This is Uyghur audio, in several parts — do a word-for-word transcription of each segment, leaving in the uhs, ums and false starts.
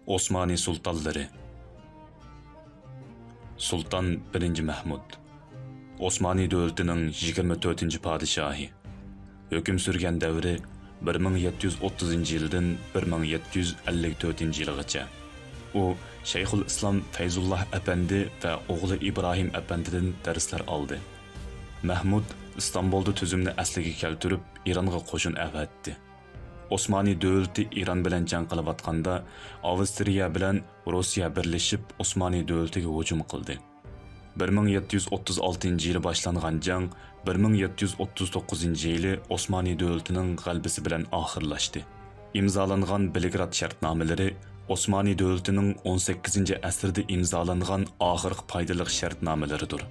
ئوسمانى سۇلتانلىرى. سۇلتان بىرىنچى مەھمۇد، ئوسمانى دۆلىتىنىڭ يىگىرمە تۆتىنچى پادىشاھى. ھۆكۈم سۈرگەن دەۋرى بىر مىڭ يەتتە يۈز ئوتتۇزىنچى يىلدىن بىر مىڭ يەتتە يۈز ئەللىك تۆتىنچى يىلغىچە. ئۇ شەيخۇل ئىسلام فەيزۇللا ئەپەندى ۋە ئوغلى ئىبراھىم ئەپەندىدىن دەرسلەر ئالدى. مەھمۇد ئىستانبۇلدا تۈزۈمنى ئەسلىگە كەلتۈرۈپ، ئىرانغا قوشۇن ئەۋەتتى. ئوسمانى دۆلىتى ئىران بىلەن جەڭ قىلىۋاتقاندا، ئاۋسترىيە بىلەن روسىيە بىرلىشىپ ئوسمانى دۆلىتىگە ھۇجۇم قىلدى. بىر مىڭ يەتتە يۈز ئوتتۇز ئالتىنچى يىلى باشلانغان جەڭ بىر مىڭ يەتتە يۈز ئوتتۇز توققۇزىنچى يىلى ئوسمانى دۆلىتىنىڭ غەلىبىسى بىلەن ئاخىرلاشتى. ئىمزالانغان بېلگراد شەرتنامىلىرى ئوسمانى دۆلىتىنىڭ ئون سەككىزىنچى ئەسىردە ئىمزالانغان ئاخىرقى پايدىلىق شەرتنامىلىرىدۇر.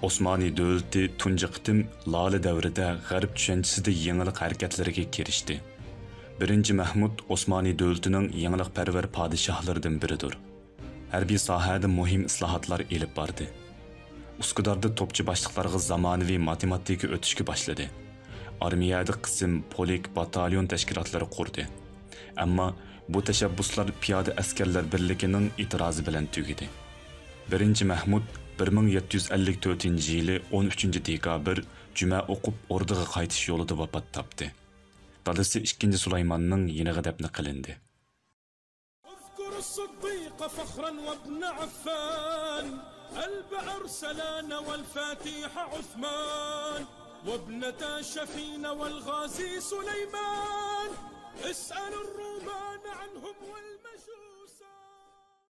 ئوسمانى دۆلىتى تۇنجى قېتىم لالە دەۋرىدە غەرب چۈشەنچىسىدە يېڭىلىق ھەرىكەتلىرىگە كىرىشتى. بىرىنچى مەھمۇد ئوسمانى دۆلىتىنىڭ يېڭىلىقپەرۋەر پادىشاھلىرىدىن بىرىدۇر. ھەربىي ساھەدە مۇھىم ئىسلاھاتلار ئېلىپ باردى. ئۇسكۇداردا توپچى باشلىقلارغا زامانىۋى ماتېماتىكا ئۆتۈشكە باشلىدى. ئارمىيەدە قىسىم، پولك، باتاليون تەشكىلاتلىرى قۇردى. ئەمما بۇ تەشەببۇسلار پىيادە ئەسكەرلەر بىرلىكىنىڭ ئېتىرازى بىلەن تۈگىدى. بىرىنچى مەھمۇد بىر مىڭ يەتتە يۈز ئەللىك تۆتىنچى يىلى ئون ئۈچىنچى دېكابىر جۈمە ئوقۇپ ئوردىغا قايتىش يولىدا ۋاپات تاپتى. دادىسى ئىككىنچى سۇلايماننىڭ يېنىغا دەپنە قىلىندى. اذكر الصديق فخرا وابن عفان، البئر سلان والفاتح عثمان، وابنتا شفين والغازي سليمان، اسأل الرومان عنهم وال